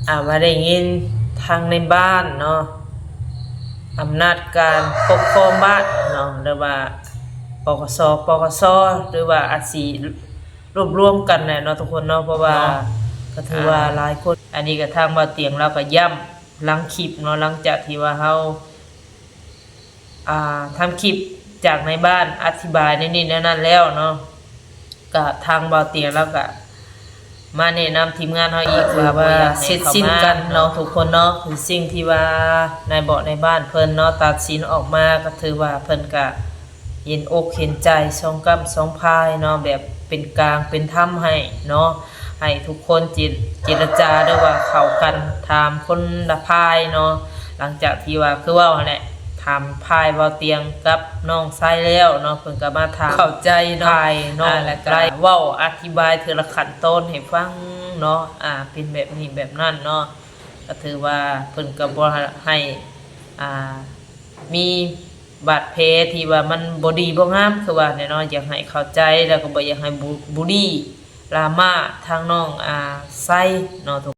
ອ່າ ວ່າໄດ້ຍິນທາງໃນບ້ານເນາະ ອຳນາດການປົກຄອງບ້ານເນາະ ຫຼືວ່າ ປກສ ປກສ ຫຼືວ່າອາດຊິລວບລວມກັນແຫຼະເນາະທຸກຄົນເນາະ ເພາະວ່າ ເນາະ ກໍຖືວ່າ ອ່າ ຫຼາຍຄົນ ອັນນີ້ກໍທາງບ່າວຕຽງລາວກໍຢ້ຳຫຼັງຄລິບເນາະ ຫຼັງຈາກທີ່ວ່າເຮົາ ອ່າ ທຳຄລິບຈາກໃນບ້ານອະທິບາຍແນວນີ້ແນວນັ້ນແລ້ວເນາະ ກະທາງບ່າວຕຽງລາວກະມາແນະນຳທີມງານເຮົາອີກ ຄືວ່າເສັດສິ້ນກັນເນາະທຸກຄົນເນາະ ຄືສິ່ງທີ່ວ່ານາຍເບາະນາຍບ້ານເພິ່ນເນາະ ຕັດສິນອອກມາ ກໍຖືວ່າເພິ່ນກະເຫັນອົກເຫັນໃຈສອງກ້ຳສອງຝ່າຍເນາະ ແບບເປັນກາງເປັນທຳໃຫ້ເນາະ ໃຫ້ທຸກຄົນເຈ ເຈລະຈາ ຫຼືວ່າເຂົ້າກັນ ຖາມຄົນລະຝ່າຍເນາະ ຫຼັງຈາກທີ່ວ່າ ຄືເວົ້າຫັ້ນແຫຼະ ຖາມຝ່າຍບ່າວຕຽງກັບນ້ອງຊາຍແລ້ວເນາະ ເພິ່ນກໍມາຖາມເຂົ້າໃຈເນາະ ຝ່າຍນ້ອງ ອ່າ ແລ້ວກໍເວົ້າອະທິບາຍເທື່ອລະຂັ້ນຕອນໃຫ້ຟັງເນາະ ອ່າ ເປັນແບບນີ້ແບບນັ້ນເນາະ ກໍຖືວ່າເພິ່ນກໍບໍ່ໃຫ້ ອ່າ ມີບາດແຜທີ່ວ່າມັນບໍ່ດີບໍ່ງາມ ຄືວ່າແນ່ເນາະ ຢາກໃຫ້ເຂົ້າໃຈ ແລ້ວກໍບໍ່ຢາກໃຫ້ບູ ບູລີດຣາມາທາງນ້ອງ ອ່າ ໄຊເນາະ.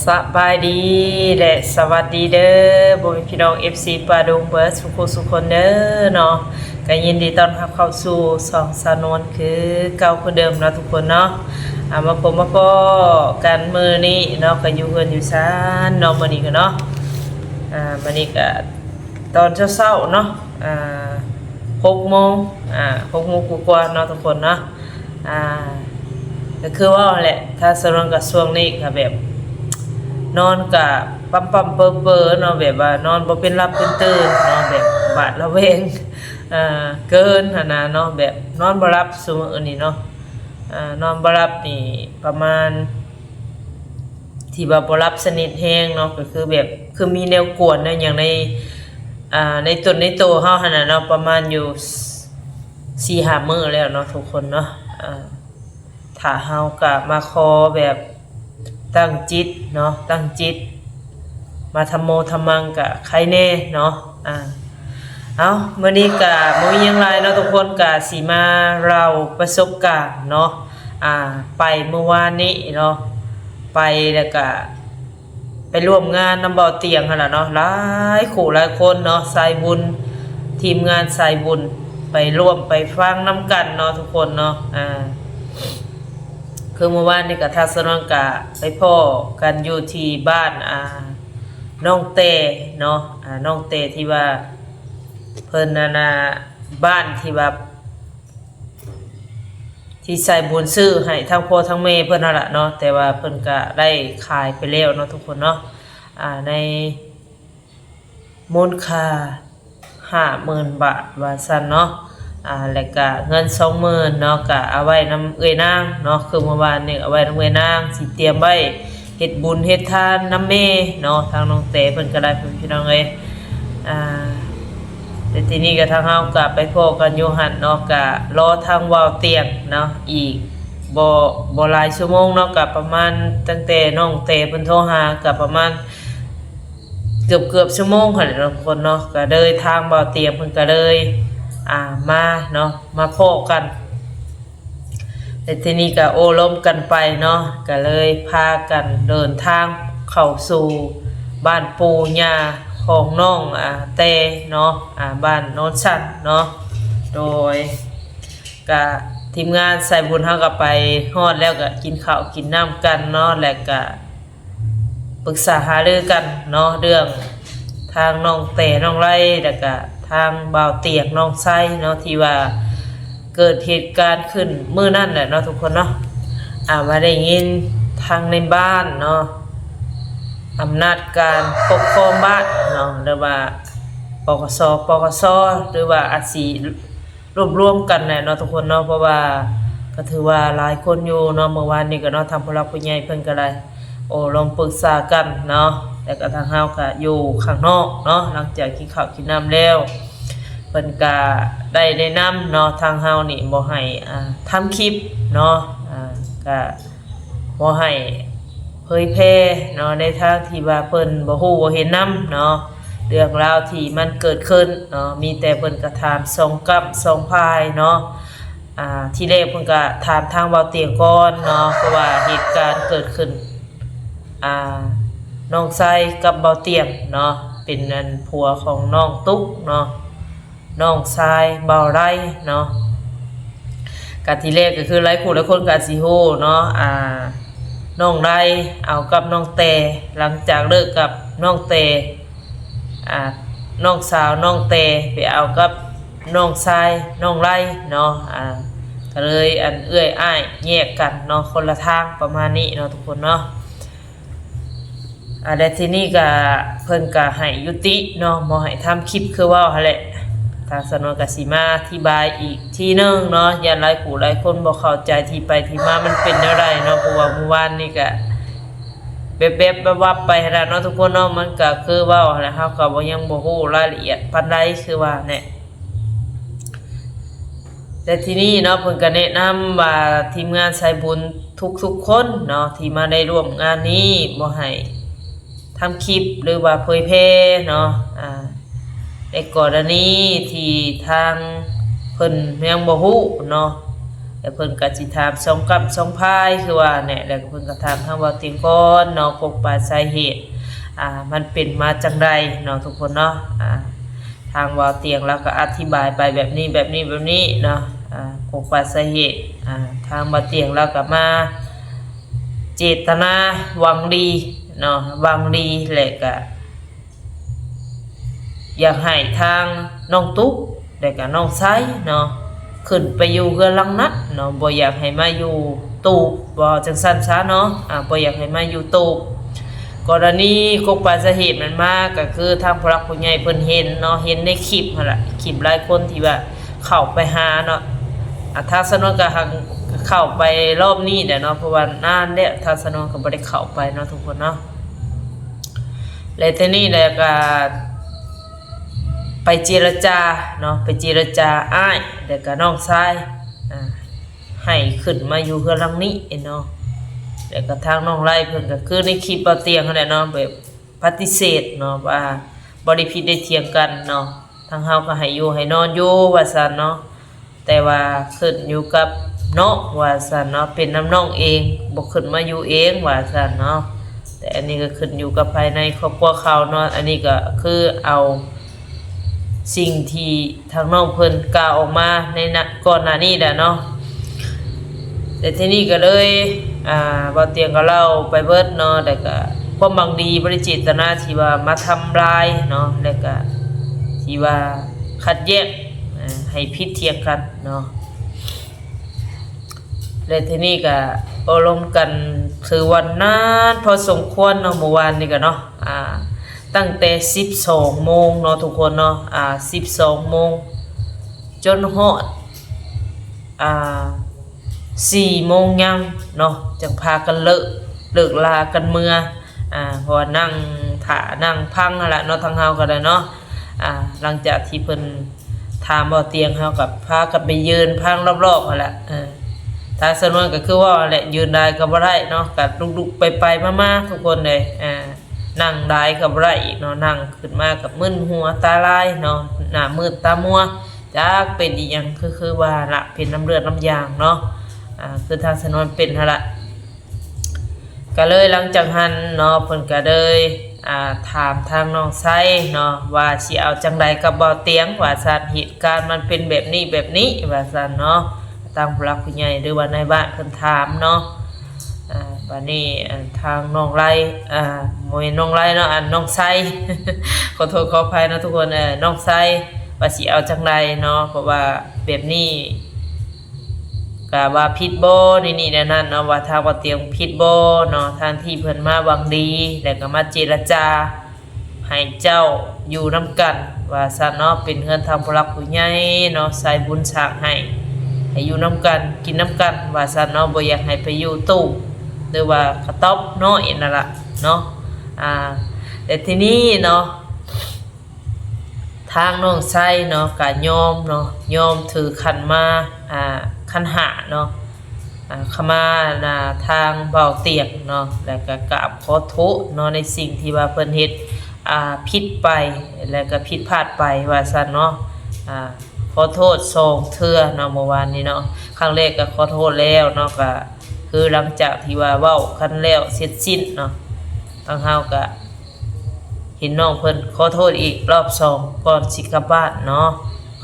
ສະບາຍດີ ແລະ ສະຫວັດດີເດີ ພໍ່ແມ່ພີ່ນ້ອງ ເອັຟຊີ ປ່າດົງ ເບິດສູ່ຜູ້ສູ່ຄົນເດີເນາະ ກໍຍິນດີຕ້ອນຮັບເຂົ້າສູ່ຊ່ອງສາວນວນຄືເກົ່າຄືເດີມເນາະທຸກຄົນເນາະ ອ່າ ມາພົບມາພໍ້ກັນມື້ນີ້ເນາະ ກໍຢູ່ເຮືອນຢູ່ຊານເນາະ ມື້ນີ້ກໍເນາະ ອ່າ ມື້ນີ້ກໍຕອນເຊົ້າໆເນາະ ອ່າ ຫົກໂມງ ອ່າ ຫົກໂມງກວ່າໆເນາະທຸກຄົນເນາະ ອ່າ ກໍຄືເວົ້າຫັ້ນແຫຼະ ຖ້າສຳນວນກໍຊ່ວງນີ້ກໍແບບ ນອນກໍປ້ຳໆເປີໆເນາະ ແບບວ່ານອນບໍ່ເປັນຫຼັບເປັນຕື່ນເນາະ ແບບຫວາດລະແວງ ອ່າ ເກີນຫັ້ນນະເນາະ ແບບນອນບໍ່ຫຼັບຊຸມື້ນີ້ເນາະ ອ່າ ນອນບໍ່ຫຼັບນີ້ປະມານ ທີ່ວ່າບໍ່ຫຼັບສະໜິດແຮງເນາະ ກໍຄືແບບ ຄືມີແນວກວນແນວຫຍັງໃນ ອ່າ ໃນຕົນໃນໂຕເຮົາຫັ້ນນະເນາະ ປະມານຢູ່ສີ່ຫ້າມື້ແລ້ວເນາະທຸກຄົນເນາະ ອ່າ ຖ້າເຮົາກະມາຂໍແບບຕັ້ງຈິດເນາະ ຕັ້ງຈິດ ມາທຳໂມທຳມັງກະໄຄແນ່ເນາະ ອ່າ ເອົາ ມື້ນີ້ກະບໍ່ມີຫຍັງຫຼາຍເນາະທຸກຄົນ ກະຊິມາເລົ່າປະສົບການເນາະ ອ່າ ໄປມື້ວານນີ້ເນາະ ໄປແລ້ວກະ ໄປຮ່ວມງານນຳເບົາຕຽງຫັ້ນລະເນາະ ຫຼາຍຄູ່ຫຼາຍຄົນເນາະ ສາຍບຸນ ທີມງານສາຍບຸນ ໄປຮ່ວມໄປຟັງນຳກັນເນາະທຸກຄົນເນາະ ອ່າ ຄືມື້ວານນີ້ກະທັກສະນອນກະໄປພໍ້ກັນຢູ່ທີ່ບ້ານ ອ່າ ນ້ອງແຕ່ເນາະ ອ່າ ນ້ອງແຕ່ທີ່ວ່າເພິ່ນນັ້ນນະ ບ້ານທີ່ວ່າ ທີ່ສາຍບຸນຊື້ໃຫ້ທັງພໍ່ທັງແມ່ເພິ່ນຫັ້ນລະເນາະ ແຕ່ວ່າເພິ່ນກະໄດ້ຂາຍໄປແລ້ວເນາະທຸກຄົນເນາະ ອ່າ ໃນມູນຄ່າຫ້າໝື່ນບາດວ່າຊັ້ນເນາະ ອ່າ ແລ້ວກະເງິນສອງໝື່ນເນາະ ກະເອົາໄວ້ນຳເອື້ອຍນາງເນາະ ຄືເມື່ອວານນີ້ເອົາໄວ້ນຳເອື້ອຍນາງ ຊິຕຽມໄວ້ເຮັດບຸນເຮັດທານນຳແມ່ເນາະ ທາງນ້ອງແຕ່ເພິ່ນກະໄດ້ ພີ່ນ້ອງເອີຍ ອ່າ ແຕ່ທີນີ້ກະທາງເຮົາກະໄປພໍ້ກັນຢູ່ຫັ້ນເນາະ ກະລໍທາງເວົ້າຕຽງເນາະ ອີກບໍ່ ບໍ່ຫຼາຍຊົ່ວໂມງເນາະ ກະປະມານຕັ້ງແຕ່ນ້ອງແຕ່ເພິ່ນໂທຫາ ກະປະມານເກືອບໆຊົ່ວໂມງຫັ້ນແຫຼະເນາະທຸກຄົນເນາະ ກະເລີຍທາງເວົ້າຕຽງເພິ່ນກະເລີຍ ອ່າ ມາເນາະ ມາພໍ້ກັນ ແລະ ທີນີ້ກະໂອ້ລົມກັນໄປເນາະ ກະເລີຍພາກັນເດີນທາງເຂົ້າສູ່ບ້ານປູ່ຍ່າຂອງນ້ອງ ອ່າ ແຕ່ເນາະ ອ່າ ບ້ານໂນນຊັນເນາະ ໂດຍ ກະທີມງານສາຍບຸນເຮົາກະໄປຮອດແລ້ວກະກິນເຂົ້າກິນນ້ຳກັນເນາະ ແລະ ກະ ປຶກສາຫາລືກັນເນາະ ເລື່ອງທາງນ້ອງແຕ່ ນ້ອງໄລ ແລ້ວກະທາງບ່າວຕຽງ ນ້ອງໄຊເນາະ ທີ່ວ່າເກີດເຫດການຂຶ້ນມື້ນັ້ນແຫຼະເນາະທຸກຄົນເນາະ ອ່າ ວ່າໄດ້ຍິນທາງໃນບ້ານເນາະ ອຳນາດການປົກຄອງບ້ານເນາະ ຫຼືວ່າ ປກສ ປກສ ຫຼືວ່າອາດຊິ ລວບລວມກັນແຫຼະເນາະທຸກຄົນເນາະ ເພາະວ່າກໍຖືວ່າຫຼາຍຄົນຢູ່ເນາະ ມື້ວານນີ້ກໍເນາະ ທາງຜູ້ຫຼັກຜູ້ໃຫຍ່ເພິ່ນກໍໄດ້ໂອ້ລົມປຶກສາກັນເນາະ ແລ້ວກໍທາງເຮົາກໍຢູ່ຂ້າງນອກເນາະ ຫຼັງຈາກກິນເຂົ້າກິນນ້ຳແລ້ວ ເພິ່ນກໍໄດ້ແນະນຳເນາະ ທາງເຮົານີ້ບໍ່ໃຫ້ ອ່າ ທຳຄລິບເນາະ ອ່າ ກໍບໍ່ໃຫ້ເຜີຍແຜ່ເນາະ ໃນທາງທີ່ວ່າເພິ່ນບໍ່ຮູ້ບໍ່ເຫັນນຳເນາະ ເລື່ອງລາວທີ່ມັນເກີດຂຶ້ນເນາະ ມີແຕ່ເພິ່ນກໍຖາມສອງກ້ຳສອງຝ່າຍເນາະ. ອ່າ ທີແລກເພິ່ນກໍຖາມທາງເບົາຕຽງກ່ອນເນາະ ເພາະວ່າເຫດການເກີດຂຶ້ນ ອ່າ ນ້ອງໄຊກັບເບົາຕຽງເນາະ ເປັນອັນຜົວຂອງນ້ອງຕຸກເນາະ ນ້ອງຊາຍເບົາໄລເນາະ. ກະທີແລກກໍຄືຫຼາຍຜູ້ຫຼາຍຄົນກໍອາດຊິຮູ້ເນາະ ອ່າ ນ້ອງໄລເອົາກັບນ້ອງແຕ່ ຫຼັງຈາກເລີກກັບນ້ອງແຕ່ ອ່າ ນ້ອງສາວນ້ອງແຕ່ໄປເອົາກັບນ້ອງຊາຍນ້ອງໄລເນາະ ອ່າ ກໍເລີຍອັນເອື້ອຍອ້າຍແຍກກັນເນາະ ຄົນລະທາງປະມານນີ້ເນາະທຸກຄົນເນາະ. ອ່າ ແລະ ທີນີ້ກະເພິ່ນກະໃຫ້ຍຸຕິເນາະ ບໍ່ໃຫ້ທຳຄລິບຄືເວົ້າຫັ້ນແຫຼະ. ທາງສາວນວນກະຊິມາອະທິບາຍອີກທີໜຶ່ງເນາະ ຢ້ານຫຼາຍຜູ້ຫຼາຍຄົນບໍ່ເຂົ້າໃຈທີ່ໄປທີ່ມາມັນເປັນແນວໃດເນາະ ເພາະວ່າມື້ວານນີ້ກະແວບໆວັບໆໄປຫັ້ນລະເນາະທຸກຄົນເນາະ ມັນກະຄືເວົ້າຫັ້ນແຫຼະ ເຮົາກະບໍ່ ຍັງບໍ່ຮູ້ລາຍລະອຽດປານໃດຄືວ່າແຫຼະ. ແລະ ທີນີ້ເນາະ ເພິ່ນກໍແນະນຳວ່າທີມງານສາຍບຸນທຸກໆຄົນເນາະ ທີ່ມາໄດ້ຮ່ວມງານນີ້ ບໍ່ໃຫ້ທຳຄລິບ ຫຼືວ່າເຜີຍແຜ່ເນາະ ອ່າ ໃນກໍລະນີທີ່ທາງເພິ່ນຍັງບໍ່ຮູ້ເນາະ ແລະ ເພິ່ນກໍຊິຖາມສອງກ້ຳສອງຝ່າຍຄືວ່າແຫຼະ ແລ້ວກໍເພິ່ນກໍຖາມທາງເບົາຕຽງກ່ອນເນາະ ກົກປາສາເຫດ ອ່າ ມັນເປັນມາຈັ່ງໃດເນາະທຸກຄົນເນາະ ອ່າ ທາງເບົາຕຽງລາວກໍອະທິບາຍໄປແບບນີ້ ແບບນີ້ ແບບນີ້ເນາະ ອ່າ ກົກປາສາເຫດ ອ່າ ທາງເບົາຕຽງລາວກໍມາເຈດຕະນາຫວັງດີເນາະ ຫວັງດີ ແລະກະຢາກໃຫ້ທາງນ້ອງຕຸກ ແລະກະນ້ອງໄຊເນາະ ຂຶ້ນໄປຢູ່ເຮືອນຫຼັງນັ້ນເນາະ ບໍ່ຢາກໃຫ້ມາຢູ່ຕູບ ເວົ້າຈັ່ງຊັ້ນຊະເນາະ ອ່າ ບໍ່ຢາກໃຫ້ມາຢູ່ຕູບ. ກໍລະນີກົກປາສາເຫດມັນມາ ກໍຄືທາງຜູ້ຫຼັກຜູ້ໃຫຍ່ເພິ່ນເຫັນເນາະ ເຫັນໃນຄລິບຫັ້ນລະ ຄລິບຫຼາຍຄົນທີ່ວ່າເຂົ້າໄປຫາເນາະ ອ່າ ທາງສາວນວນກໍຫາ ເຂົ້າໄປລອບນີ້ແຫຼະເນາະ ເພາະວ່ານານແລ້ວ ທາງສາວນວນກໍບໍ່ໄດ້ເຂົ້າໄປເນາະທຸກຄົນເນາະ. ແລະ ທີນີ້ແຫຼະກໍໄປເຈລະຈາເນາະ ໄປເຈລະຈາອ້າຍ ແລະກະນ້ອງຊາຍ ອ່າ ໃຫ້ຂຶ້ນມາຢູ່ເຮືອນຫຼັງນີ້ເນາະ ແລະກະທາງນ້ອງໄລເພິ່ນກໍຄືໃນຄລິບເບົາຕຽງຫັ້ນແຫຼະເນາະ ແບບປະຕິເສດເນາະ ວ່າບໍ່ໄດ້ຜິດໄດ້ຖຽງກັນເນາະ ທາງເຮົາກໍໃຫ້ຢູ່ໃຫ້ນອນຢູ່ວ່າຊັ້ນເນາະ ແຕ່ວ່າຂຶ້ນຢູ່ກັບນ້ອງວ່າຊັ້ນເນາະ ເປັນນຳນ້ອງເອງ ບໍ່ຂຶ້ນມາຢູ່ເອງວ່າຊັ້ນເນາະ ແຕ່ອັນນີ້ກໍຂຶ້ນຢູ່ກັບພາຍໃນຄອບຄົວເຂົາເນາະ ອັນນີ້ກໍຄືເອົາສິ່ງທີ່ທາງນ້ອງເພິ່ນກ່າວອອກມາໃນນະ ກ່ອນໜ້ານີ້ແຫຼະເນາະ. ແຕ່ທີນີ້ກໍເລີຍ ອ່າ ເບົາຕຽງກໍເລົ່າໄປເບິດເນາະ ແລ້ວກໍຄວາມຫວັງດີ ບໍ່ໄດ້ເຈດຕະນາທີ່ວ່າມາທຳລາຍເນາະ ແລ້ວກໍທີ່ວ່າຂັດແຍ້ງ ອ່າ ໃຫ້ຜິດຖຽງກັນເນາະ. ແລະ ທີນີ້ກໍໂອ້ລົມກັນຖືວ່ານານພໍສົມຄວນເນາະ ມື້ວານນີ້ກໍເນາະ ອ່າ ຕັ້ງແຕ່ສິບສອງໂມງເນາະທຸກຄົນເນາະ ອ່າ ສິບສອງໂມງ ຈົນຮອດ ອ່າ ສີ່ໂມງຍັງເນາະ ຈັ່ງພາກັນເລີກ ເລີກລາກັນເມືອ ອ່າ ເພາະວ່ານັ່ງຖ້ານັ່ງຟັງຫັ້ນລະເນາະ ທາງເຮົາກໍໄດ້ເນາະ ອ່າ ຫຼັງຈາກທີ່ເພິ່ນຖາມເບົາຕຽງ ເຮົາກໍພາກັນໄປຢືນຟັງລອບໆຫັ້ນລະ ເອີ ທາງສາວນວນກໍຄືເວົ້າຫັ້ນແຫຼະ ຢືນຫຼາຍກໍບໍ່ໄດ້ເນາະ ກໍລຸກໆໄປໆມາໆທຸກຄົນເລີຍ ອ່າ ນັ່ງຫຼາຍກໍບໍ່ໄດ້ອີກເນາະ ນັ່ງຂຶ້ນມາກໍມຶນຫົວຕາລາຍເນາະ ໜ້າມືດຕາມົວ ຈັກເປັນອີ່ຫຍັງ ຄື ຄືວ່າລະ ເປັນນ້ຳເລືອດນ້ຳຢາງເນາະ ອ່າ ຄືທາງສາວນວນເປັນຫັ້ນລະ. ກໍເລີຍຫຼັງຈາກຫັ້ນເນາະ ເພິ່ນກໍເລີຍ ອ່າ ຖາມທາງນ້ອງໄຊເນາະ ວ່າຊິເອົາຈັ່ງໃດກັບເບົາຕຽງວ່າຊັ້ນ ເຫດການມັນເປັນແບບນີ້ແບບນີ້ວ່າຊັ້ນເນາະ ທາງຜູ້ຫຼັກຜູ້ໃຫຍ່ ຫຼືວ່ານາຍບ້ານເພິ່ນຖາມເນາະ ອ່າ ບາດນີ້ ອ່າ ທາງນ້ອງໄລ ອ່າ ບໍ່ແມ່ນນ້ອງໄລເນາະ ອັນ ນ້ອງໄຊ ຂໍໂທດຂໍອະໄພເນາະທຸກຄົນ ເອີ ນ້ອງໄຊ ວ່າຊິເອົາຈັ່ງໃດເນາະ ເພາະວ່າແບບນີ້ ກະວ່າຜິດບໍ່ ໃນນີ້ໃນນັ້ນເນາະ ວ່າທາງເບົາຕຽງຜິດບໍ່ເນາະ ທາງທີ່ເພິ່ນມາຫວັງດີ ແລ້ວກໍມາເຈລະຈາໃຫ້ເຈົ້າຢູ່ນຳກັນວ່າຊັ້ນເນາະ ເປັນເຮືອນທາງຜູ້ຫຼັກຜູ້ໃຫຍ່ເນາະ ສາຍບຸນສ້າງໃຫ້ ໃຫ້ຢູ່ນຳກັນ ກິນນຳກັນວ່າຊັ້ນເນາະ ບໍ່ຢາກໃຫ້ໄປຢູ່ຕູ້ບ ຫຼືວ່າກະຕ໊ອບນ້ອຍນັ້ນລະເນາະ ອ່າ ແຕ່ທີນີ້ເນາະ ທາງນ້ອງໄຊເນາະ ກະຍອມເນາະ ຍອມຖືຂັນໝາ ອ່າ ຂັນຫ້າເນາະ ອ່າ ຂະມານາທາງເບົາຕຽງເນາະ ແລ້ວກະກາບຂໍໂທດເນາະ ໃນສິ່ງທີ່ວ່າເພິ່ນເຮັດ ອ່າ ຜິດໄປ ແລະກະຜິດພາດໄປວ່າຊັ້ນເນາະ. ອ່າ ຂໍໂທດສອງເທື່ອເນາະ ເມື່ອວານນີ້ເນາະ. ຄັ້ງແລກກະຂໍໂທດແລ້ວເນາະ ກະຄືຫຼັງຈາກທີ່ວ່າເວົ້າກັນແລ້ວເສັດສິ້ນເນາະ ທາງເຮົາກະເຫັນນ້ອງເພິ່ນຂໍໂທດອີກລອບສອງກ່ອນຊິກັບບ້ານເນາະ.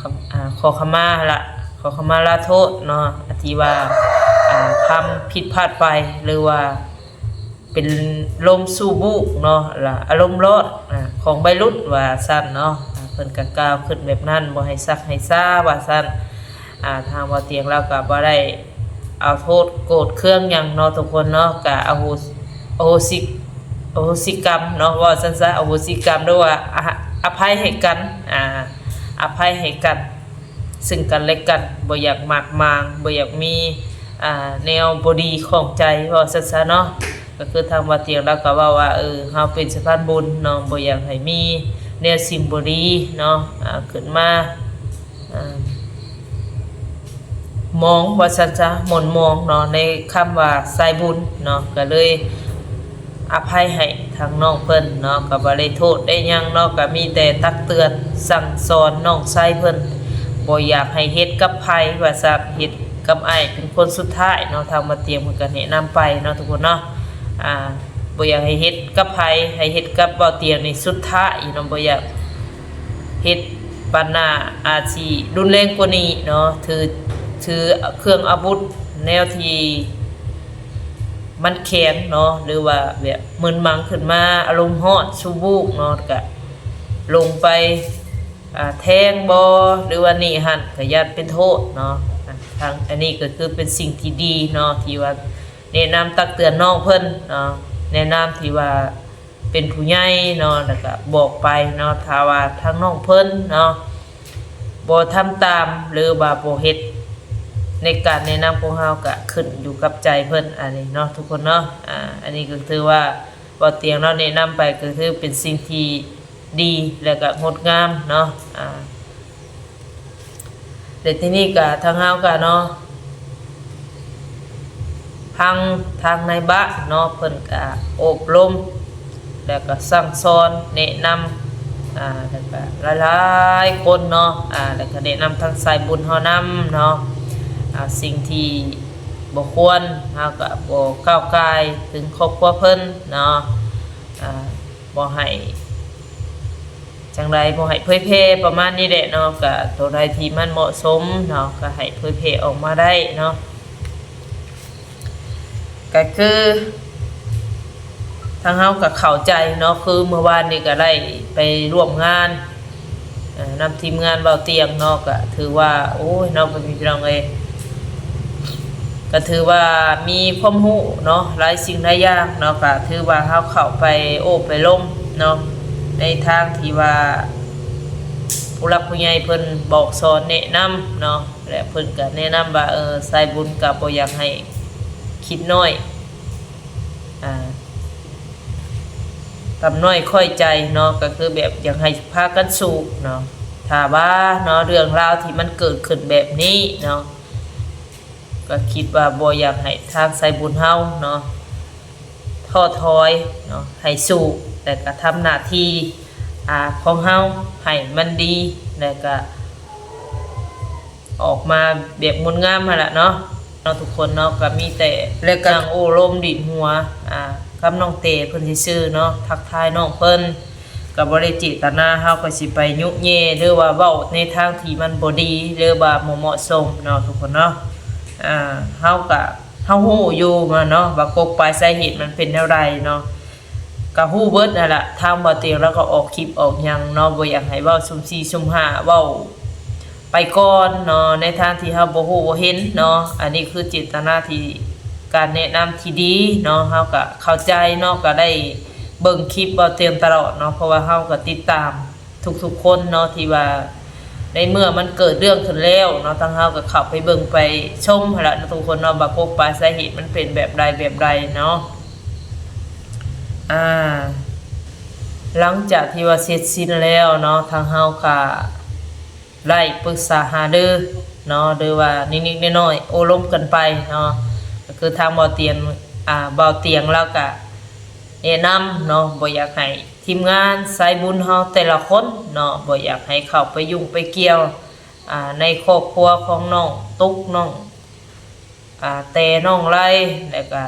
ຄຳ ອ່າ ຂໍຂະມາລະ ຂໍຂະມາລາໂທດເນາະ ທີ່ວ່າ ອ່າ ທຳຜິດພາດໄປ ຫຼືວ່າ ເປັນລົມຊູ່ບູ້ເນາະ ລະອາລົມຮ້ອນ ອາ ຂອງໄວລຸ້ນວ່າຊັ້ນເນາະ. ອາ ເພິ່ນກະກ່າວຂຶ້ນແບບນັ້ນ ບໍ່ໃຫ້ຊັກໃຫ້ຊ້າວ່າຊັ້ນ. ອາ ທາງບ່າວຕຽງລາວກະບໍ່ໄດ້ເອົາໂທດໂກດເຄືອງຫຍັງເນາະທຸກຄົນເນາະ ກະອະໂຫ ອະໂຫສິ ອະໂຫສິກຳເນາະ ເວົ້າຊັ້ນຊະ ອະໂຫສິກຳ ຫຼືວ່າ ອາ ອະໄພໃຫ້ກັນ ອາ ອະໄພໃຫ້ກັນ ຊຶ່ງກັນແລະກັນ ບໍ່ຢາກໝາກໝາງ ບໍ່ຢາກມີ ອ່າ ແນວບໍ່ດີຂອງໃຈ ເວົ້າຊັ້ນຊະເນາະ. ກໍຄືທາງບ່າວຕຽງລາວກໍເວົ້າວ່າ ເອີ ເຮົາເປັນສະພານບຸນເນາະ ບໍ່ຢາກໃຫ້ມີແນວສິ່ງບໍ່ດີເນາະ ອ່າ ຂຶ້ນມາ ອ່າ ມອງ ວ່າຊັ້ນຊະ ໝົນມອງເນາະ ໃນຄຳວ່າສາຍບຸນເນາະ ກໍເລີຍ ອະໄພໃຫ້ທາງນ້ອງເພິ່ນເນາະ ກໍບໍ່ໄດ້ໂທດໄດ້ຫຍັງເນາະ ກໍມີແຕ່ຕັກເຕືອນສັ່ງສອນນ້ອງຊາຍເພິ່ນ ບໍ່ຢາກໃຫ້ເຮັດກັບໃຜວ່າຊັ້ນ ເຮັດກັບອ້າຍເປັນຄົນສຸດທ້າຍເນາະ. ທາງບ່າວຕຽງເພິ່ນກໍແນະນຳໄປເນາະທຸກຄົນເນາະ ອ່າ ບໍ່ຢາກໃຫ້ເຮັດກັບໃຜ ໃຫ້ເຮັດກັບບ່າວຕຽງນີ້ສຸດທ້າຍເນາະ ບໍ່ຢາກເຮັດປານໜ້າ ອາດຊິຮຸນແຮງກວ່ານີ້ເນາະ ຖື ຖືເຄື່ອງອາວຸດແນວທີ່ ມັນແຂງເນາະ ຫຼືວ່າແບບມຶນມັງຂຶ້ນມາ ອາລົມຮ້ອນສູບວູບເນາະ ກະລົງໄປ ອ່າ ແທງບໍ ຫຼືວ່ານີ້ຫັ້ນ ກະຢ້ານເປັນໂທດເນາະ. ອ່າ ທາງ ອັນນີ້ກໍຄືເປັນສິ່ງທີ່ດີເນາະ ທີ່ວ່າແນະນຳຕັກເຕືອນນ້ອງເພິ່ນເນາະ ໃນນາມທີ່ວ່າເປັນຜູ້ໃຫຍ່ເນາະ ແລ້ວກະບອກໄປເນາະ. ຖ້າວ່າທາງນ້ອງເພິ່ນເນາະ ບໍ່ທຳຕາມ ຫຼືວ່າບໍ່ເຮັດໃນການແນະນຳຂອງເຮົາ ກະຂຶ້ນຢູ່ກັບໃຈເພິ່ນ ອັນນີ້ເນາະທຸກຄົນເນາະ. ອາ ອັນນີ້ກໍຖືວ່າບ່າວຕຽງເນາະ ແນະນຳໄປກໍຄືເປັນສິ່ງທີ່ດີ ແລະກະງົດງາມເນາະ. ອາ ແລະທີນີ້ກະທາງເຮົາກະເນາະ ທາງ ທາງນາຍບ້ານເນາະ ເພິ່ນກະອົບຮົມ ແລ້ວກໍສັ່ງສອນແນະນຳ ອ່າ ແລ້ວກໍຫຼາຍໆຄົນເນາະ ອ່າ ແລ້ວກໍແນະນຳທາງສາຍບຸນເຮົານຳເນາະ ອ່າ ສິ່ງທີ່ບໍ່ຄວນ ເຮົາກໍບໍ່ກ້າວກ່າຍເຖິງຄອບຄົວເພິ່ນເນາະ ອ່າ ບໍ່ໃຫ້ ຈັ່ງໃດ ບໍ່ໃຫ້ເຜີຍແຜ່ ປະມານນີ້ແຫຼະເນາະ. ກະໂຕໃດທີ່ມັນເໝາະສົມເນາະ ກະໃຫ້ເຜີຍແຜ່ອອກມາໄດ້ເນາະ. ກະຄືທາງເຮົາກະເຂົ້າໃຈເນາະ ຄືມື້ວານນີ້ກະໄດ້ໄປຮ່ວມງານ ເອີ ນຳທີມງານເວົ້າຕຽງເນາະ ກະຖືວ່າ ໂອ້ຍເນາະ ພໍ່ແມ່ພີ່ນ້ອງເອີຍ ກະຖືວ່າມີຄວາມຮູ້ເນາະ ຫຼາຍສິ່ງຫຼາຍຢ່າງເນາະ ກະຖືວ່າເຮົາເຂົ້າໄປໂອ້ໄປລົມເນາະ ໃນທາງທີ່ວ່າຜູ້ຫຼັກຜູ້ໃຫຍ່ເພິ່ນບອກສອນແນະນຳເນາະ ແລະເພິ່ນກະແນະນຳວ່າ ເອີ ສາຍບຸນກະບໍ່ຢາກໃຫ້ຄິດນ້ອຍ ອ່າ ຕ່ຳນ້ອຍຂ້ອຍໃຈເນາະ ກໍຄືແບບຢາກໃຫ້ພາກັນສູ້ເນາະ. ຖ້າວ່າເນາະ ເລື່ອງລາວທີ່ມັນເກີດຂຶ້ນແບບນີ້ເນາະ ກໍຄິດວ່າບໍ່ຢາກໃຫ້ທາງສາຍບຸນເຮົາເນາະ ທໍ້ຖອຍເນາະ ໃຫ້ສູ້ ແລະກະທຳໜ້າທີ່ ອ່າ ຂອງເຮົາໃຫ້ມັນດີ ແລະກະ ອອກມາແບບງົດງາມຫັ້ນລະເນາະ ເນາະ ທຸກຄົນເນາະ ກໍມີແຕ່ ແລະກໍນັ່ງໂອ້ລົມດິນຫົວ ອ່າ ກັບນ້ອງເຕເພິ່ນຊື່ໆເນາະ ທັກທາຍນ້ອງເພິ່ນ ກໍບໍ່ໄດ້ເຈດຕະນາ ເຮົາກໍຊິໄປຍຸແຍ່ ຫຼືວ່າເວົ້າໃນທາງທີ່ມັນບໍ່ດີ ຫຼືວ່າບໍ່ເໝາະສົມເນາະ ທຸກຄົນເນາະ ອ່າ ເຮົາກໍ ເຮົາຮູ້ຢູ່ວ່າເນາະ ວ່າກົກປາຍສາເຫດມັນເປັນແນວໃດເນາະ ກະຮູ້ເບິດຫັ້ນລະ ທາງບ່າວຕຽງລາວກໍອອກຄລິບອອກຫຍັງເນາະ ບໍ່ຢາກໃຫ້ເວົ້າສຸ່ມສີ່ສຸ່ມຫ້າ ເວົ້າໄປກ່ອນເນາະ ໃນທາງທີ່ເຮົາບໍ່ຮູ້ບໍ່ເຫັນເນາະ. ອັນນີ້ຄືເຈດຕະນາທີ່ ການແນະນຳທີ່ດີເນາະ ເຮົາກະເຂົ້າໃຈເນາະ ກະໄດ້ເບິ່ງຄລິບບ່າວຕຽງຕະຫຼອດເນາະ ເພາະວ່າເຮົາກະຕິດຕາມ ທຸກໆຄົນເນາະ ທີ່ວ່າໃນເມື່ອມັນເກີດເລື່ອງຂຶ້ນແລ້ວເນາະ ທາງເຮົາກໍເຂົ້າໄປເບິ່ງໄປຊົມຫັ້ນລະເນາະ ທຸກຄົນເນາະ ວ່າກົກປາຍສາເຫດມັນເປັນແບບໃດແບບໃດເນາະ. ອ່າ ຫຼັງຈາກທີ່ວ່າເສັດສິ້ນແລ້ວເນາະ ທາງເຮົາກໍໄດ້ປຶກສາຫາລືເນາະ ຫຼືວ່ານິດໆໜ້ອຍໆໂອ້ລົມກັນໄປເນາະ ກໍຄືທາງບ່າວຕຽງ ອ່າ ບ່າວຕຽງລາວກໍແນະນຳເນາະ ບໍ່ຢາກໃຫ້ ທີມງານສາຍບຸນເຮົາແຕ່ລະຄົນເນາະ ບໍ່ຢາກໃຫ້ເຂົ້າໄປຫຍຸ້ງໄປກ່ຽວ ອ່າ ໃນຄອບຄົວຂອງນ້ອງຕຸກ ນ້ອງ ອ່າ ແຕ່ ນ້ອງໄລ ແລ້ວກະ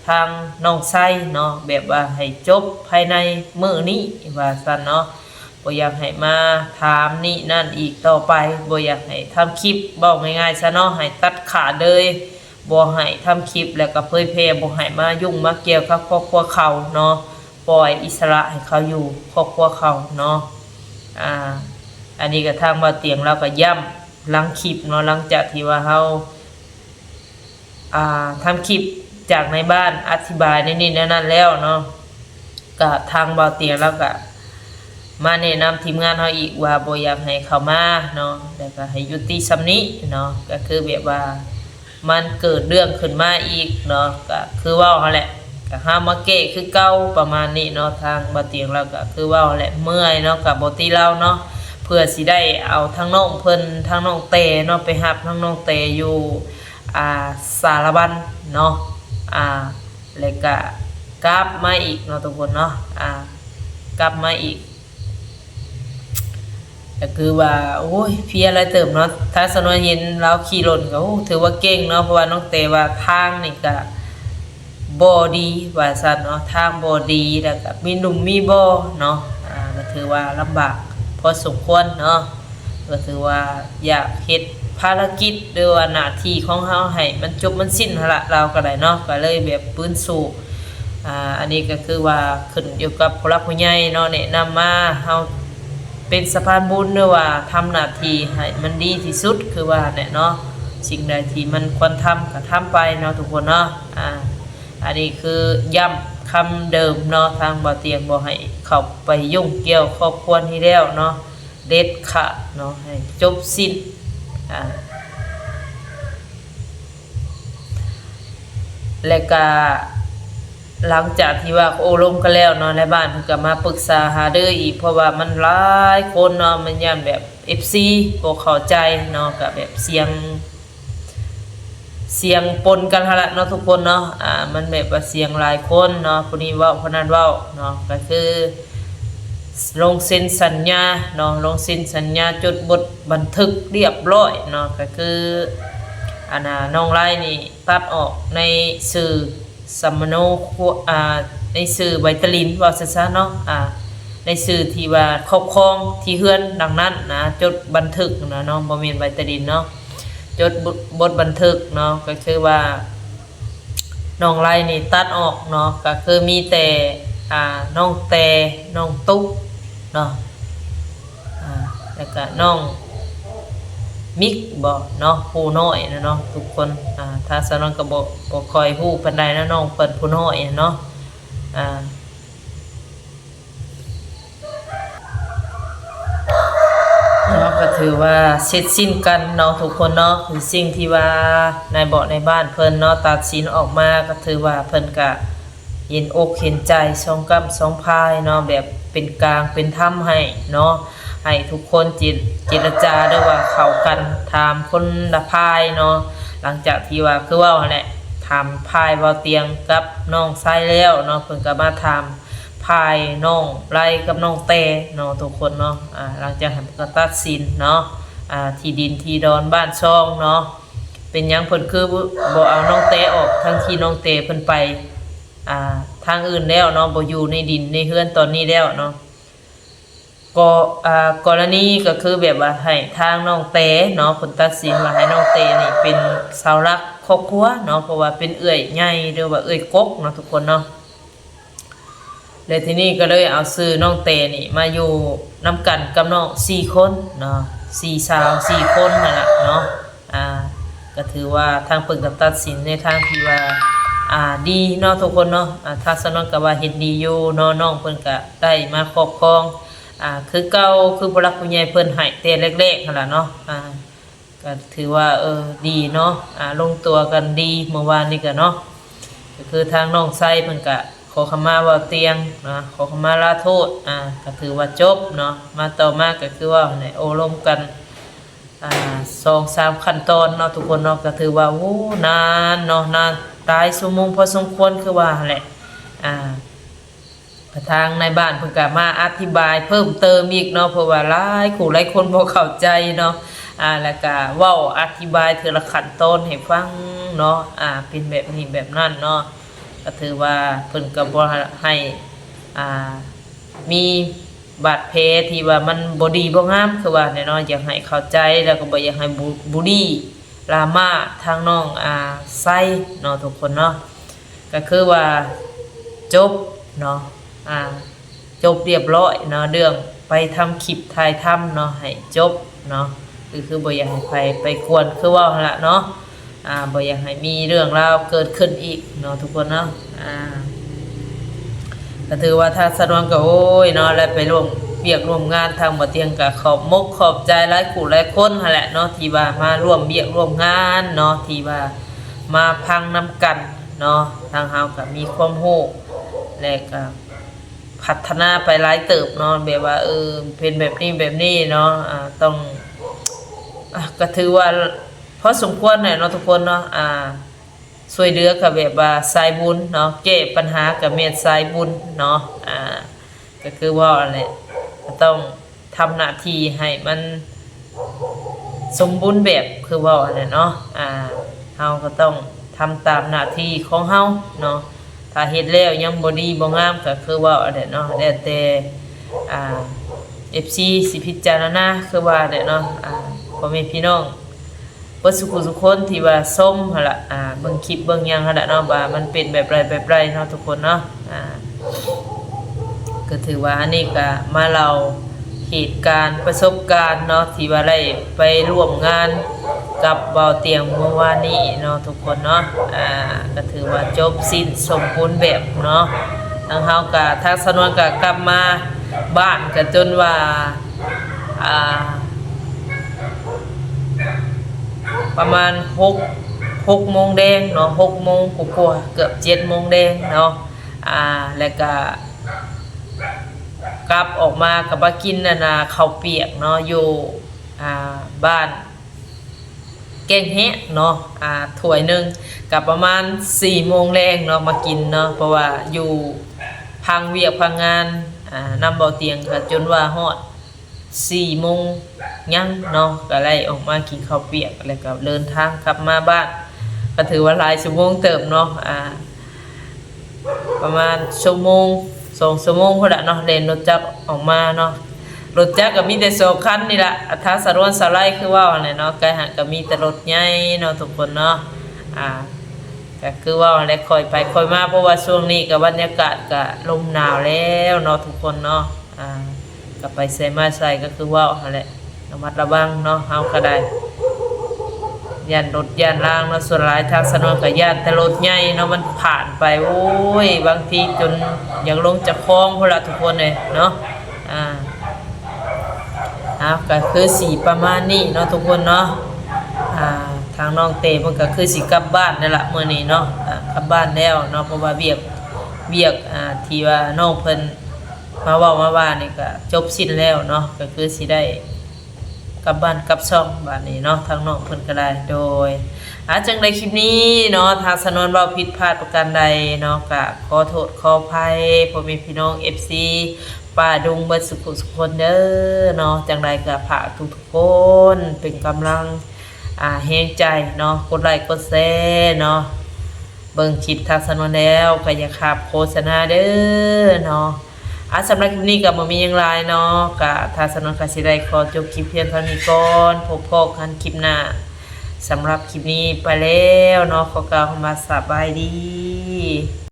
ທາງນ້ອງໄຊເນາະ ແບບວ່າໃຫ້ຈົບພາຍໃນມື້ນີ້ວ່າຊັ້ນເນາະ ບໍ່ຢາກໃຫ້ມາຖາມນີ້ນັ້ນອີກຕໍ່ໄປ ບໍ່ຢາກໃຫ້ທຳຄລິບ ເວົ້າງ່າຍໆຊະເນາະ ໃຫ້ຕັດຂາດເລີຍ ບໍ່ໃຫ້ທຳຄລິບ ແລ້ວກະເຜີຍແຜ່ ບໍ່ໃຫ້ມາຫຍຸ້ງມາກ່ຽວກັບຄອບຄົວເຂົາເນາະ ປ່ອຍອິດສະຫຼະໃຫ້ເຂົາຢູ່ຄອບຄົວເຂົາເນາະ ອ່າ ອັນນີ້ກະທາງບ່າວຕຽງລາວກະຢ້ຳຫຼັງຄລິບເນາະ ຫຼັງຈາກທີ່ວ່າເຮົາ ອ່າ ທຳຄລິບຈາກໃນບ້ານອະທິບາຍໃນນີ້ໃນນັ້ນແລ້ວເນາະ ກະທາງບ່າວຕຽງລາວກະມາແນະນຳທີມງານເຮົາອີກວ່າບໍ່ຢາກໃຫ້ເຂົ້າມາເນາະ ແລ້ວກະໃຫ້ຢຸດຕິສ່ຳນີ້ເນາະ ກະຄືແບບວ່າມັນເກີດເລື່ອງຂຶ້ນມາອີກເນາະ ກະຄືເວົ້າຫັ້ນແຫຼະ ກະຫາມາແກ້ຄືເກົ່າປະມານນີ້ເນາະ ທາງບ່າວຕຽງລາວກະຄືເວົ້າຫັ້ນແຫຼະ ເມື່ອຍເນາະ ກະບໍ່ຕິລາວເນາະ ເພື່ອຊິໄດ້ເອົາທັງນ້ອງເພິ່ນ ທັງນ້ອງແຕ່ເນາະ ໄປຮັບທັງນ້ອງແຕ່ຢູ່ ອ່າ ສາລະວັນເນາະ ອ່າ ແລ້ວກະກັບມາອີກເນາະທຸກຄົນເນາະ ອ່າ ກັບມາອີກ ກະຄືວ່າ ໂອ້ຍ ເພຍຫຼາຍເຕີບເນາະ ຖ້າສະນວນເຫັນລາວຂີ່ລົດກະ ໂອ້ ຖືວ່າເກັ່ງເນາະ ເພາະວ່ານ້ອງແຕ່ວ່າທາງນີ້ກະບໍ່ດີວ່າຊັ້ນເນາະ ທາງບໍ່ດີ ແລ້ວກະມີຫຼຸມມີບໍ່ເນາະ ອ່າ ກະຖືວ່າລຳບາກພໍສົມຄວນເນາະ ກະຖືວ່າຢາກເຮັດພາລະກິດ ຫຼືວ່າໜ້າທີ່ຂອງເຮົາໃຫ້ມັນຈົບມັນສິ້ນຫັ້ນລະ ລາວກະໄດ້ເນາະ ກະເລີຍແບບຟື້ນສູ້ ອ່າ ອັນນີ້ກະຄືວ່າຂຶ້ນຢູ່ກັບຜູ້ຫຼັກຜູ້ໃຫຍ່ເນາະ ແນະນຳມາ ເຮົາເປັນສະພານບຸນ ຫຼືວ່າທຳໜ້າທີ່ໃຫ້ມັນດີທີ່ສຸດ ຄືວ່າແຫຼະເນາະ ສິ່ງໃດທີ່ມັນຄວນທຳກະທຳໄປເນາະທຸກຄົນເນາະ ອ່າ ອັນນີ້ຄືຢ້ຳຄຳເດີມເນາະ ທາງບ່າວຕຽງບໍ່ໃຫ້ເຂົ້າໄປຫຍຸ້ງກ່ຽວຄອບຄົວນີ້ແລ້ວເນາະ ເດັດຂາດເນາະ ໃຫ້ຈົບສິ້ນ ອ່າ ແລະກະຫຼັງຈາກທີ່ວ່າໂອ້ລົມກັນແລ້ວເນາະ ໃນບ້ານເພິ່ນກະມາປຶກສາຫາລືອີກ ເພາະວ່າມັນຫຼາຍຄົນເນາະ ມັນຢ້ານແບບເອັຟຊີບໍ່ເຂົ້າໃຈເນາະ ກະແບບສຽງ ສຽງປົນກັນຫັ້ນລະເນາະທຸກຄົນເນາະ ອ່າ ມັນແບບວ່າສຽງຫຼາຍຄົນເນາະ ຜູ້ນີ້ເວົ້າຜູ້ນັ້ນເວົ້າເນາະ ກະຄືລົງເຊັນສັນຍາເນາະ ລົງເຊັນສັນຍາ ຈົດບົດບັນທຶກລຽບລ້ອຍເນາະ ກະຄື ອັນນ່າ ນ້ອງໄລນີ້ຕັດອອກໃນຊື່ສຳມະໂນ ອ່າ ໃນຊື່ໃບຕະລິນ ເວົ້າຊັ້ນໆເນາະ ອ່າ ໃນຊື່ທີ່ວ່າຄອບຄອງທີ່ເຮືອນຫຼັງນັ້ນນະ ຈົດບັນທຶກນະເນາະ ບໍ່ແມ່ນໃບຕະລິນເນາະ ຈົດບົດບັນທຶກເນາະ ກະຄືວ່າ ນ້ອງໄລນີ້ຕັດອອກເນາະ ກະຄືມີແຕ່ ອ່າ ນ້ອງແຕ່ ນ້ອງຕຸກເນາະ ອ່າ ແລ້ວກະນ້ອງມິກບໍເນາະ ຜູ້ນ້ອຍນະເນາະທຸກຄົນ ອ່າ ທາງສາວນວນກະບໍ່ ບໍ່ຄ່ອຍຮູ້ປານໃດນະ ນ້ອງເພິ່ນຜູ້ນ້ອຍນະເນາະ ອ່າ ເນາະ ກະຖືວ່າເສັດສິ້ນກັນເນາະທຸກຄົນເນາະ ຄືສິ່ງທີ່ວ່ານາຍບອກນາຍບ້ານເພິ່ນເນາະ ຕັດສິນອອກມາ ກະຖືວ່າເພິ່ນກະເຫັນອົກເຫັນໃຈສອງກ້ຳສອງຝ່າຍເນາະ ແບບເປັນກາງເປັນທຳໃຫ້ເນາະ ໃຫ້ທຸກຄົນເຈ ເຈລະຈາ ຫຼືວ່າເຂົ້າກັນ ຖາມຄົນລະຝ່າຍເນາະ ຫຼັງຈາກທີ່ວ່າຄືເວົ້າຫັ້ນແຫຼະ ຖາມຝ່າຍບ່າວຕຽງກັບນ້ອງໄຊແລ້ວເນາະ ເພິ່ນກະມາຖາມ ຝ່າຍນ້ອງໄລກັບນ້ອງແຕ່ເນາະທຸກຄົນເນາະ ອ່າ ຫຼັງຈາກຫັ້ນເພິ່ນກະຕັດສິນເນາະ ອ່າ ທີ່ດິນທີ່ດອນບ້ານຊ່ອງເນາະ ເປັນຫຍັງເພິ່ນຄືບໍ່ເອົານ້ອງແຕ່ອອກ ທັງທີ່ນ້ອງແຕ່ເພິ່ນໄປ ອ່າ ທາງອື່ນແລ້ວເນາະ ບໍ່ຢູ່ໃນດິນໃນເຮືອນຕອນນີ້ແລ້ວເນາະ ກໍ ອ່າ ກໍລະນີກະຄືແບບວ່າໃຫ້ທາງນ້ອງແຕ່ເນາະ ເພິ່ນຕັດສິນວ່າໃຫ້ນ້ອງແຕ່ນີ້ເປັນເສົາຫຼັກຄອບຄົວເນາະ ເພາະວ່າເປັນເອື້ອຍໃຫຍ່ ຫຼືວ່າເອື້ອຍກົກເນາະທຸກຄົນເນາະ ແລະ ທີນີ້ກະເລີຍເອົາຊື່ນ້ອງແຕ່ນີ້ມາຢູ່ນຳກັນກັບນ້ອງສີ່ຄົນເນາະ ສີ່ສາວສີ່ຄົນຫັ້ນລະເນາະ ອ່າ ກະຖືວ່າທາງເພິ່ນກະຕັດສິນໃນທາງທີ່ວ່າ ອ່າ ດີເນາະທຸກຄົນເນາະ ອ່າ ທາງສາວນວນກະວ່າເຫັນດີຢູ່ເນາະ ນ້ອງເພິ່ນກະໄດ້ມາຄອບຄອງ ອ່າ ຄືເກົ່າ ຄືຜູ້ຫຼັກຜູ້ໃຫຍ່ເພິ່ນໃຫ້ແຕ່ແລກໆຫັ້ນລະເນາະ ອ່າ ກະຖືວ່າ ເອີ ດີເນາະ ອ່າ ລົງຕົວກັນດີ ມື້ວານນີ້ກະເນາະ ກະຄືທາງນ້ອງໄຊເພິ່ນກະຂໍຂະມາບ່າວຕຽງເນາະ ຂໍຂະມາລາໂທດ ອ່າ ກະຖືວ່າຈົບເນາະ ມາຕໍ່ມາກະຄືວ່າຫັ້ນແຫຼະ ໂອ້ລົມກັນ ອ່າ ສອງສາມຂັ້ນຕອນເນາະທຸກຄົນເນາະ ກະຖືວ່າ ໂອ້ ນານເນາະ ນານຫຼາຍຊົ່ວໂມງພໍສົມຄວນ ຄືວ່າຫັ້ນແຫຼະ ອ່າ ທາງນາຍບ້ານເພິ່ນກໍມາອະທິບາຍເພີ່ມເຕີມອີກເນາະ ເພາະວ່າຫຼາຍຄູ່ຫຼາຍຄົນບໍ່ເຂົ້າໃຈເນາະ ອາ ແລ້ວກໍເວົ້າອະທິບາຍເທື່ອລະຂັ້ນຕອນໃຫ້ຟັງເນາະ ອາ ເປັນແບບນີ້ແບບນັ້ນເນາະ ກໍຖືວ່າເພິ່ນກໍບໍ່ໃຫ້ ອາ ມີບາດແຜທີ່ວ່າມັນບໍ່ດີບໍ່ງາມ ຄືວ່າແນ່ເນາະ ຢາກໃຫ້ເຂົ້າໃຈ ແລ້ວກໍບໍ່ຢາກໃຫ້ບູ ບູລີລາມາທາງນ້ອງ ອາ ໄຊເນາະ ທຸກຄົນເນາະ ກໍຄືວ່າຈົບເນາະ ອາ ຈົບລຽບລ້ອຍເນາະ ເລື່ອງໄປທຳຄລິບຖ່າຍທຳເນາະ ໃຫ້ຈົບເນາະ ກໍຄືບໍ່ຢາກໃຫ້ໃຜໄປກວນ ຄືເວົ້າຫັ້ນລະເນາະ ອາ ບໍ່ຢາກໃຫ້ມີເລື່ອງລາວເກີດຂຶ້ນອີກເນາະ ທຸກຄົນເນາະ ອາ ກໍຖືວ່າທາງສາວນວນກໍ ໂອ້ຍເນາະ ແລະໄປຮ່ວມວຽກຮ່ວມງານ ທາງບໍ່ຕຽງກໍຂອບມົກຂອບໃຈຫຼາຍຄູ່ຫຼາຍຄົນຫັ້ນແຫຼະເນາະ ທີ່ວ່າມາຮ່ວມວຽກຮ່ວມງານເນາະ ທີ່ວ່າມາຟັງນຳກັນເນາະ ທາງເຮົາກໍມີຄວາມຮູ້ ແລະກໍພັດທະນາໄປຫຼາຍເຕີບເນາະ ແບບວ່າ ເອີ ເປັນແບບນີ້ແບບນີ້ເນາະ ອາ ຕ້ອງ ອາ ກໍຖືວ່າພໍສົມຄວນແຫຼະເນາະ ທຸກຄົນເນາະ ອາ ຊ່ວຍເຫຼືອກໍແບບວ່າສາຍບຸນເນາະ ແກ້ປັນຫາກໍແມ່ນສາຍບຸນເນາະ ອາ ກໍຄືເວົ້າຫັ້ນແຫຼະ ກໍຕ້ອງທຳໜ້າທີ່ໃຫ້ມັນສົມບູນແບບ ຄືເວົ້າຫັ້ນແຫຼະເນາະ ອາ ເຮົາກໍຕ້ອງທຳຕາມໜ້າທີ່ຂອງເຮົາເນາະ ຖ້າເຮັດແລ້ວຍັງບໍ່ດີບໍ່ງາມ ກໍຄືເວົ້າຫັ້ນແຫຼະເນາະ ແລ້ວແຕ່ ອາ ເອັຟຊີ ຊິພິຈາລະນາ ຄືວ່າແຫຼະເນາະ ອາ ພໍ່ແມ່ພີ່ນ້ອງ ເບິດສູ່ຜູ້ສູ່ຄົນທີ່ວ່າຊົມຫັ້ນລະ ອາ ເບິ່ງຄລິບເບິ່ງຫຍັງຫັ້ນລະເນາະ ວ່າມັນເປັນແບບໃດແບບໃດເນາະ ທຸກຄົນເນາະ ອາ ກໍຖືວ່າອັນນີ້ກໍມາເລົ່າເຫດການປະສົບການເນາະ ທີ່ວ່າໄດ້ໄປຮ່ວມງານກັບເບົາຕຽງມື້ວານນີ້ເນາະ ທຸກຄົນເນາະ ອາ ກໍຖືວ່າຈົບສິ້ນສົມບູນແບບເນາະ ທາງເຮົາກໍ ທາງສາວນວນກໍກັບມາບ້ານກໍຈົນວ່າ ອາ ປະມານຫົກ ຫົກໂມງແດງເນາະ ຫົກໂມງກວ່າໆ ເກືອບເຈັດໂມງແດງເນາະ ອາ ແລ້ວກະກັບອອກມາກໍມາກິນອັນນ່າເຂົ້າປຽກເນາະ ຢູ່ ອາ ບ້ານແກ້ງແຮະເນາະ ອາ ຖ້ວຍໜຶ່ງ ກໍປະມານສີ່ໂມງແລງເນາະ ມາກິນເນາະ ເພາະວ່າຢູ່ພັງວຽກພັງງານ ອາ ນຳເບົາຕຽງ ກໍຈົນວ່າຮອດ ສີ່ໂມງຍັງເນາະ ກໍໄດ້ອອກມາກິນເຂົ້າປຽກ ແລ້ວກໍເດີນທາງກັບມາບ້ານ ກໍຖືວ່າຫຼາຍຊົ່ວໂມງເຕີບເນາະ ອາ ປະມານຊົ່ວໂມງ ສອງຊົ່ວໂມງພຸ້ນລະເນາະ ແລ່ນລົດຈັກອອກມາເນາະ ລົດຈັກກໍມີແຕ່ສອງຄັນນີ້ລະ ທາງສາວນວນສາວໄລ ຄືເວົ້າຫັ້ນແຫຼະເນາະ ໄກຫັ້ນກໍມີແຕ່ລົດໃຫຍ່ເນາະ ທຸກຄົນເນາະ ອາ ກໍຄືເວົ້າຫັ້ນແຫຼະ ຄ່ອຍໄປຄ່ອຍມາ ເພາະວ່າຊ່ວງນີ້ກໍບັນຍາກາດກໍລົມໜາວແລ້ວເນາະ ທຸກຄົນເນາະ ອາ ກໍໄປໃສມາໃສກໍຄືເວົ້າຫັ້ນແຫຼະ ລະມັດລະວັງເນາະ ເຮົາກໍໄດ້ ຢ້ານລົດຢ້ານລາງເນາະ ສ່ວນຫຼາຍທາງສາວນວນກໍຢ້ານແຕ່ລົດໃຫຍ່ເນາະ ມັນຜ່ານໄປ ໂອ້ຍ ບາງທີຈົນຢາກລົງຈາກຄອງພຸ້ນລະ ທຸກຄົນເອີຍເນາະ ອາ ເອົາ ກໍຄືຊິປະມານນີ້ເນາະ ທຸກຄົນເນາະ ອາ ທາງນ້ອງເຕເພິ່ນກໍຄືຊິກັບບ້ານແລ້ວລະມື້ນີ້ເນາະ ອາ ກັບບ້ານແລ້ວເນາະ ເພາະວ່າວຽກ ວຽກ ອາ ທີ່ວ່ານ້ອງເພິ່ນ ມາເວົ້າມາວ່ານີ້ກະຈົບສິ້ນແລ້ວເນາະ ກະຄືຊິໄດ້ກັບບ້ານກັບຊ່ອງບາດນີ້ເນາະ ທາງນ້ອງເພິ່ນກະໄດ້ ໂດຍ ອາ ຈັ່ງໃດຄລິບນີ້ເນາະ ຖ້າສາວນວນເວົ້າຜິດພາດປະການໃດເນາະ ກະຂໍໂທດຂໍອະໄພພໍ່ແມ່ພີ່ນ້ອງເອັຟຊີປ້າລຸງເບິດສຸຂູສຸຄົນເດີເນາະ ຈັ່ງໃດກະຝາກທຸກໆຄົນເປັນກຳລັງ ອາ ແຮງໃຈເນາະ ກົດໄລ້ກົດແຊເນາະ ເບິ່ງຄລິບທາງສາວນວນແລ້ວກະຢ່າຂ້າມໂຄສະນາເດີເນາະ ອາ ສຳລັບຄລິບນີ້ກໍບໍ່ມີຫຍັງຫຼາຍເນາະ ກະທາງສາວນວນກໍຊິໄດ້ຂໍຈົບຄລິບພຽງເທົ່ານີ້ກ່ອນ ພົບພໍ້ກັນຄລິບໜ້າ ສຳລັບຄລິບນີ້ໄປແລ້ວເນາະ ຂໍກ່າວຄຳວ່າສະບາຍດີ.